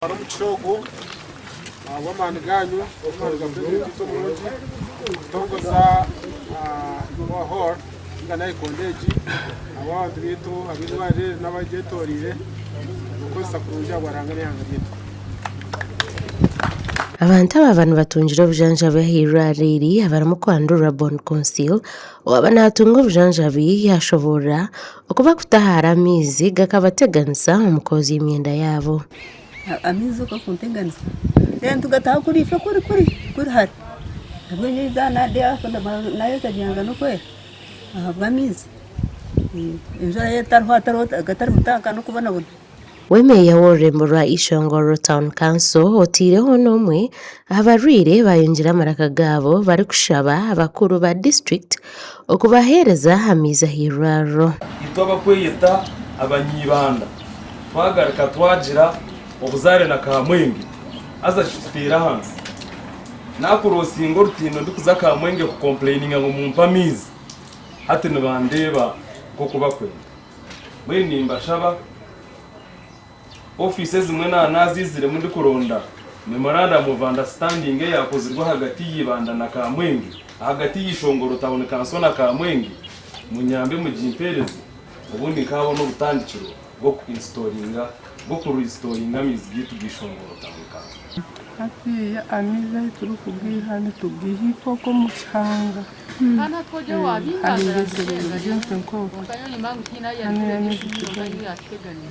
Twara omugisha ogu ahabw'amaani gaanyu, amaani ga Purezidenti waitu omurungi kutongoza our hall ninga nayikondo egi ahabw'abantu baitu ab'eirwariro eri n'abagyetoreire kukozesa kurungi ahabwa Ruhanga n'eihanga ryaitu. Abantu aba nibatungire obujanjabi ah'eirwariro eri abarimu kwandurwa Born Conceal owaaba naatunga obujanjabi yaashoboorora oku barikutahaara amaizi gakabateganisa omu kwozya emyenda yaabo. Amaizi oku gakunteganisa then tugataha kuri itwe kuri kuri kuri hare nabwo nayeza byanga nokwera ahabw'amaizi enjura yaaba etariho gatari mu tanka nokubonabona. We meeya w'orurembo rwa Ishongororo Town Council oteireho n'omwe aha barwaire bayongyera amaraka gaabo barikushaba abakuru ba disiturikiti okubaheereza amaizi ah'eirwariro. Itwe abakweyeta abanyaibanda twagaruka twagira obuzaare na Kamwenge haza kituteera ahansi. Nakurosinga orutindo ndikuza Kamwenge kukompureyininga ngu mumpe amaizi hati nibandeeba nk'oku bakwenda. Mbwenu nimbashaba, ofiisi ezimwe naaba naaziiziremu ndikuronda Memorandum of Understanding eyaakozirwe ahagati y'Ibanda na Kamwenge, ahagati y'Ishongoro Town Council na Kamwenge, munyambe mugimpeereze obundi nkaabona obutandikiro bw'oku-installinga, bw'oku-restoringa amaizi gaitu g'Ishongoro Town Council. Hatiiya amaizi ahu turikugaiha nitugaiha itwe okwo omu kihanga.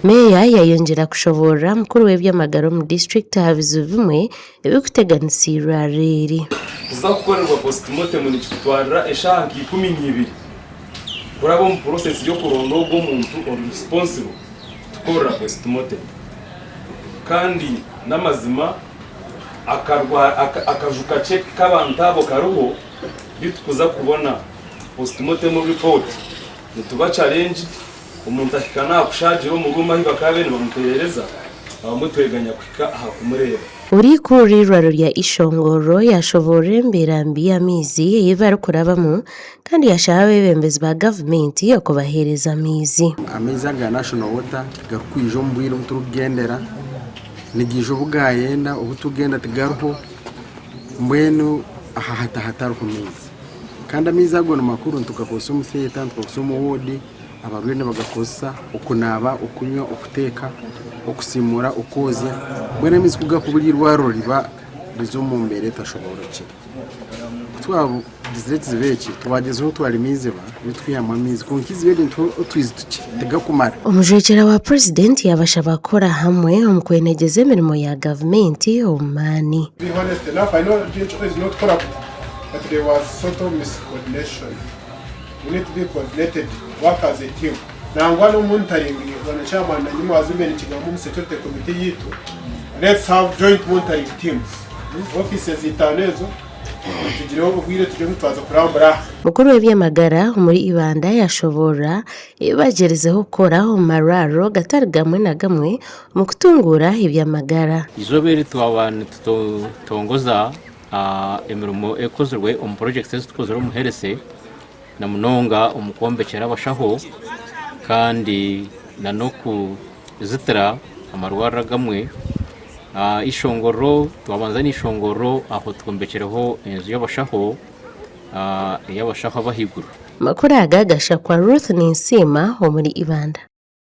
Meeya yayongyera kushoboorora mukuru w'eby'amagara omu disiturikiti aha bizibu bimwe ebirikuteganisa eirwariro eri. Kuza kukorerwa postmortem nikitutwarira eshaaha nka 12 kuraba omu process y'okuronda ogwo omuntu ori responsible kutukorera postmortem kandi n'amazima akaju kakye k'abantu abo kariho. Beitu kuza kubona postmortem report nituba challenged, omuntu ahika nakushaagira omu room ahu bakaabaire nibamuperereza, abamwe tweganya kuhika aha kumureeba. Orikukurira eirwariro rya Ishongororo yashoboorora embeera mbi y'amaizi ei barikurabamu kandi yashaba abeebembezi ba gavumenti okubaheereza amaizi. Amaizi aga National Water tigarikwija omu bwire obu turikugyendera, nigaija obu gayenda, obu turikugyenda tigariho. Mbwenu aha hati hatariho maizi. Kandi amaizi ago ni makuru nitugakozesa omu theatre, nitugakozesa omu ward, abarwaire nibagakozesa okunaaba, okunywa, okuteeka, okusiimuura, okwozya. Mbwenu amaizi ku garikubura eirwariro riba riri omu mbeera etashoboorokire. Ku twagizire ekizibu eki, twagyezaho twarema eiziba ritwihamu amaizi kwonka eiziba eryo nituha otwizi tukye tigakumara. Omujwekyera wa Purezidenti yaabashaba kukora hamwe omu kwenegyeza emirimo ya gavumenti omu maani. To be honest enough, I know DHO is not corrupt, but there was sort of miscoordination. We need to be coordinated, work as a team. Nangwa no monitoring, bwana chairman na nyuma wazimbe nikigamba omu security committee yitu, let's have joint monitoring teams. Offices itaano ezo tugireho obwire tugire ngu twaza kurambura aha. Mukuru w'eby'amagara omuri Ibanda yashoboorora ebi bagyerizeho kukora omu marwariro gatari gamwe na gamwe omu kutunguura eby'amagara. Eizooba eri twaba nitutongoza emirimo ekozirwe omu purojekiti ezi tukozire omu Health na munonga omu kwombekyera abashaho kandi n'okuzitira amarwariro agamwe. Eishongorero twabanza n'eishongorero aho twombekireho enju y'abashaho ey'abashaho ab'ahaiguru. Amakuru aga gashakwa Ruth Ninsiima omuri Ibanda.